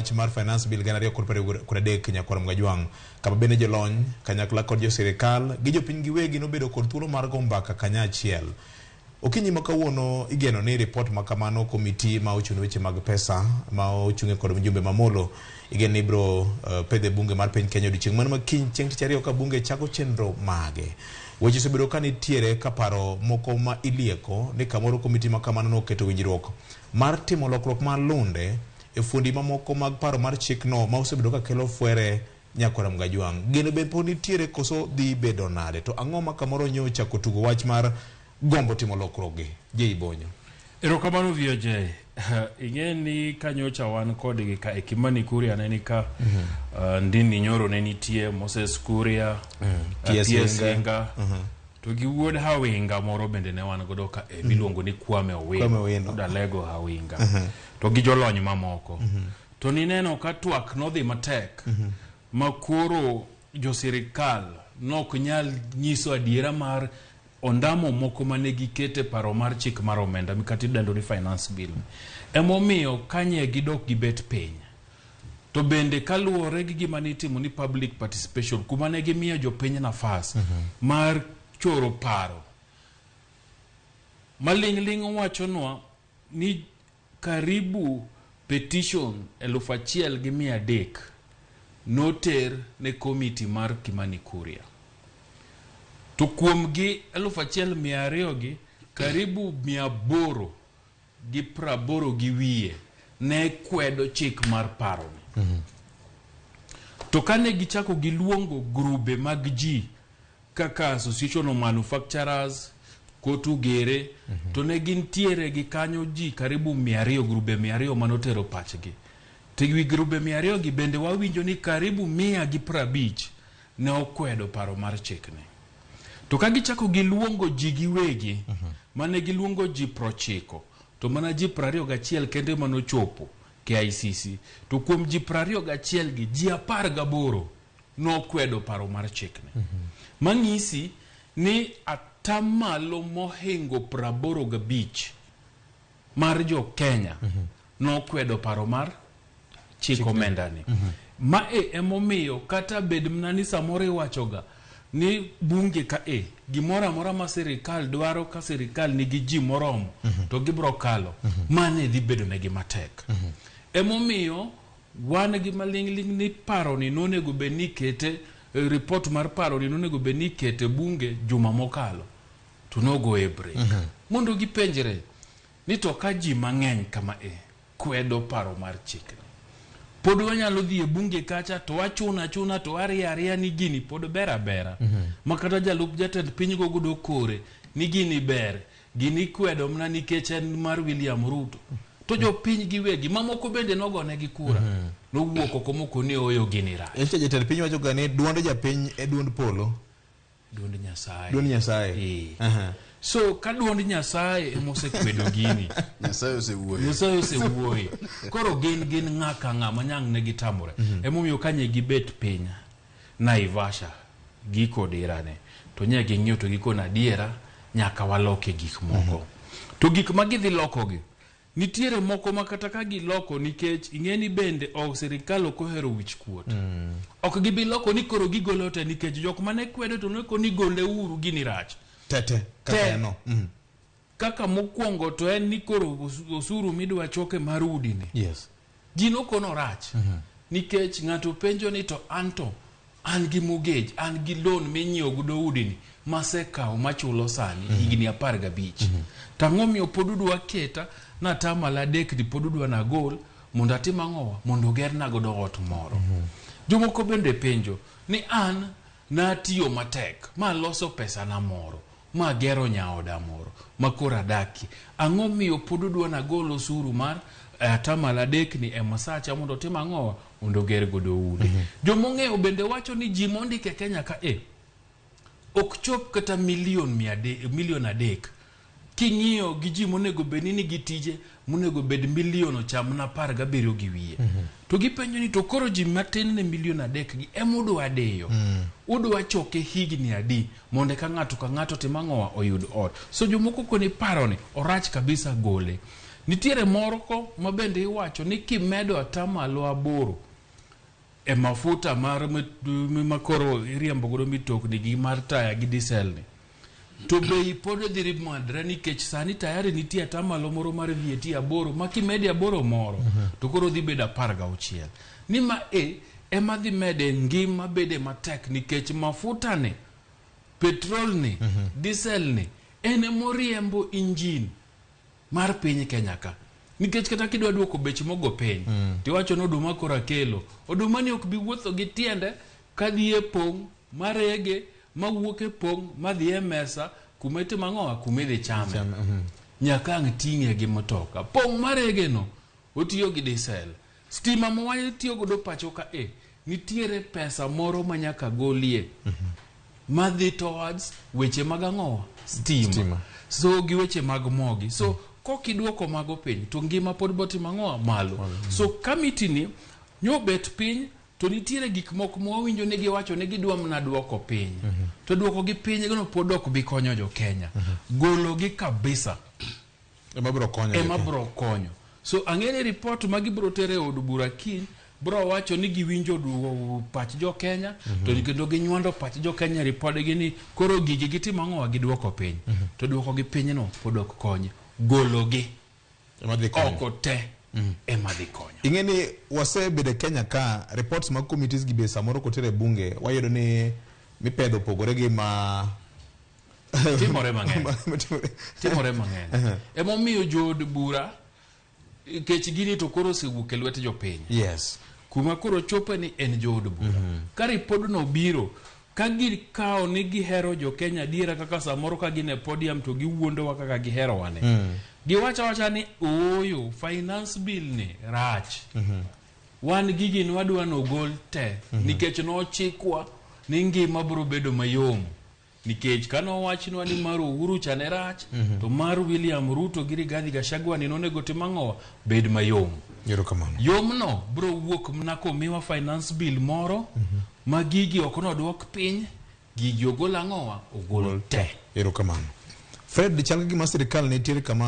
wach mar Finance Bill 2023 Nyakwar Mgajwang', kama bende jolony kanyakla kod jo sirikal gi jopiny giwegi nobedo kod thuolo mar go mbaka kanyachiel. Okinyi ma kawuono igeno ni ripot ma kamano komiti ma ochung' ne weche mag pesa ma ochung'e kod mjumbe Mamolo igeno ni ibiro pedhe bunge mar piny Kenya odiochieng' mana ma kiny chieng' tich ariyo ka bunge chako chenro mage. Weche osebedo ka nitiere ka paro moko ma ilieko ni kamoro komiti ma kamano noketo winjruok mar timo lokruok mar lunde e fuondi mamoko mag paro mar chikno ma osebedo ka kelo fwere Nyakwar Mgajwang'. Geno be pod nitiere koso dhi bedo nade? To ang'o ma kamoro nyo ochako tugo wach mar gombo timo lokruok gi? Jay Bonyo. Erokamano VOJ. Ing'e ni kanyocha wan kodgi ka e Kimani Kuria ne ni ka, Ndindi Nyoro ne nitie, Moses Kuria, T.S. T.S. Hinga. Hinga. To gi wuod Hawinga moro bende ne wan godo ka e miluongo ni Kwame Owino. Kwame Owino. Wuod Alego Hawinga. To gi jolony mamoko. To nineno ka twak nodhi matek ma koro jo sirikal nok nyal nyiso adiera mar ondamo moko mane gikete paro mar chik mar omenda mikati idendo ni finance bill. Emomiyo kanye gidok gibet piny. To bende kaluwore gi gima nitimo ni public participation, kuma ne gimiyo jopiny nafas mar choro paro. Maling'ling' wachonwa ni karibu petition 1300 noter ne komiti mar Kimani Kuria. To kuom gi 1200 gi, karibu 880 gi wiye ne kwedo chik mar paroni. To kane gichako giluongo grube mag ji kaka Association of Manufacturers, Kotu Gere, to ne gintiere gi kanyo ji karibu 200, grube 200 manotero pachgi. To wi grube 200 gi bende wawinjo ni karibu 150 ne okwedo paro mar chikni. To ka gichako giluongo ji giwegi, mane giluongo ji 90, to mana ji 21 kende manochopo KICC. To kuom ji 21 gi, ji 18 nokwedo paro mar chikni. Mang'isi ni atamalo mohingo 85 mar jo Kenya nokwedo paro mar chik omenda ni. Mae emomiyo kata bed mana ni samoro iwachoga ni bunge ka e gimoro amora ma sirikal dwaro ka sirikal nigi ji moromo to gibro kalo, mane dhi bedo negi matek. Emomiyo wan gi maling'ling' ni paro ni nonego bed ni ikete, report mar paro ni nonego bed ni ikete bunge juma mokalo to nogoye break. Mondo gipenjre ni to ka ji mang'eny kama e kwedo paro mar chikni, pod wanyalo dhi e bunge kacha to wachuna achuna to wariyo ariya ni gini pod ber abera. Ma kata jalup jatend piny go godo kore ni gini ber, gini kwedo mana nikech en mar William Ruto. To jopiny giwegi mamoko bende nogonegi kura. Nowuok oko moko ni oyo gini rach. Nyicha jatend piny wacho ga ni duond japiny e duond polo. Duond Nyasaye. Duond Nyasaye. So ka duond Nyasaye emosekwedo gini. Nyasaye osewuoyo. Nyasaye osewuoyo. Koro gin ng'a ka ng'a ma nyang' ne gitamore. Emomiyo kanye gibet piny Naivasha gi kodirane to nye ging'iyo to gikono adiera nyaka waloke gik moko. To gik ma gidhi lokogi nitiere moko ma kata ka giloko nikech ing'e ni bende ok sirikal ok ohero wich kuot. Ok gibi loko ni koro gigolo te nikech jok mane kwedo to ne koni gole uru gini rach. Tete kaka Te. en no. Kaka mokwongo to en ni koro osuru midwa choke mar udi ni. Ji nokono rach. Nikech ng'ato penjo ni to anto an gi mortgage, an gi loan minyiewo godo udi ni masekawo machulo sani higni 15. To ang'o miyo pod udwa keta na atamalo adek ni pod udwa nagol mondo atim ang'owa mondo ogerna godo ot moro. Jomoko bende penjo ni an natiyo matek ma aloso pesa na moro ma agero nyaoda moro ma koro adakie. Ang'o miyo pod udwa nagol osuru mar atamalo adek ni e masacha mondo otim ang'owa mondo oger godo udi. Jomong'eyo bende wacho ni ji mondike Kenya ka e ok chop kata milion mia ade-, milion adek. King'iyo gi ji monego bed ni nigi tije monego bed milion ocham na 17 gi wiye. To gipenjo ni to koro ji matin ne milion adek gi ema udwa diyo. Udwa choke higni adi mondo eka ng'ato ka ng'ato tim ang'owa oyud ot. So jomoko koni paro ni orach kabisa gole. Nitiere moro ma bende iwacho ni kimedo 8% e mafuta mar makoro iriembo godo mitokni gi mar taya gi diesel ni, to bei pod dhi medre nikech sani tayari nitie atamalo moro mar VAT 8 ma kimedi 8 moro to koro dhi bedo 16. Ni ma ema dhi mede ngima bede matek nikech mafuta ni, petrol ni, diesel ni en emoriembo injin mar piny Kenya ka. Nikech kata kidwa duoko bech mogo piny, tiwacho ni oduma koro akelo. Oduma ni ok bi wuotho gi tiende kadhi e pong' marege, mawuok e pong' madhi e mesa kuma itimo ang'owa, kuma idhi chame. Nyaka ang' ting'e gi mtoka. Pong' marege no otiyo gi diesel. Stima ma watiyo godo pacho ka nitiere pesa moro ma nyaka golie madhi towards weche mag ang'owa, stima. So gi weche mag mogi. So kokiduoko mago piny to ngima pod botimo ang'owa malo. So committee ni nyobet piny to nitiere gik moko ma wawinjo ni giwacho ni gidwa mana duoko piny. To duoko gi piny no pod ok bi konyo jo Kenya. Golo gi kabisa ema biro konyo. Ema biro konyo. So ang'e ni report ma gibiro tere e od bura kiny biro wacho ni giwinjo pach jo Kenya to kendo ginywando pach jo Kenya e ripodgi ni koro gigi gitimo ang'owa, giduoko piny. To duoko gi piny no pod ok kony. Golo gi ema dhi konyo. Oko te ema dhi konyo. Ing'e ni wasebedo e Kenya ka reports mag committees gi be samoro kotere e bunge wayudo ni mipedho opogore gi ma timore mang'eny. Timore mang'eny. Emomiyo jood bura kech gini to koro osewuok e lwet jopiny. Kuma koro chope ni en jood bura. Ka ripodno biro, ka gikawo ni gihero jo Kenya adiera kaka samoro ka gin e podium to giwuondowa kaka giherowa ni. Giwacho awacha ni ooyo, finance bill ni rach. Wan gigi ni wadwa nogol te nikech nochikwa ni ngima biro bedo mayom. Nikech kano wachnwa ni mar Uhuru cha ne rach, to mar William Ruto gi Rigathi Gachagua ni nonego tim ang'owa, bed mayom. Erokamano. Yomno biro wuok mana komiwa finance bill moro ma gigi ok nodwok piny, gigi ogol ang'owa, ogol te. Erokamano. Fred, chal ka gima sirikal nitiere kama